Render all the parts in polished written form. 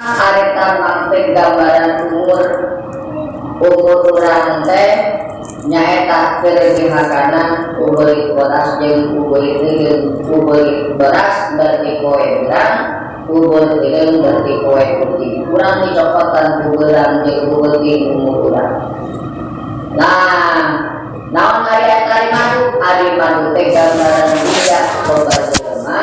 Ari tambang teh gambaran umur, umur urang teh nyaeta keur dihakana ku beurit bodas jeung ku beurit hideung. Ku beurit bodas berarti poe beurang, ku beurit hideung berarti poe peuting. Urang dicokotan ku beurang jeung ku peuting umur urang. Nah, naon ari eta ari madu? Ari madu teh gambaran dunya, loba jelema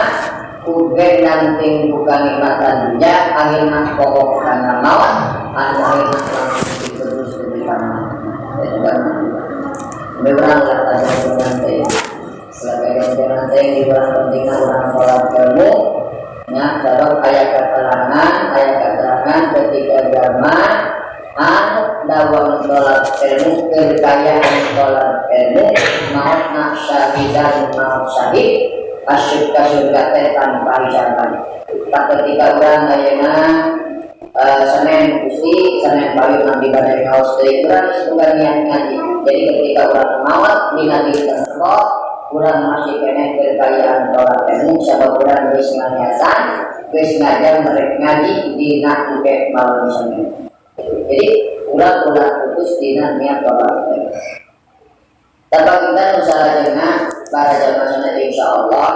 ku gendang ku kanikmatan dunya, akhirna pokok kana maot, anu akhirna langsung diterus di kana. Eta gambaran urang lah tadi teh. Sebagai teh di urang pentingna urang tolab ilmu nya, sabab aya keterangan ketika zaman anu dawam tolab ilmu, kekayaan tolab ilmu, mautna syahidan, maut syahid, asup ka surga teh tanpa hisaban. Tak ketika urang ayeuna Senin Gusti, Senin payun nanti badai kaos deui, urang geus boga niat ngaji. Jadi ketika urang maot dina dinten Rebo, urang masih keneh kekayaan tolab ilmu, sabab urang geus nganiatan, geus ngajar merek ngaji dina engke malam Senin. Jadi urang ulah putus dina niat tolab ilmu. Tanpa kita nu salajengna, para jamaah sunat, insyaallah.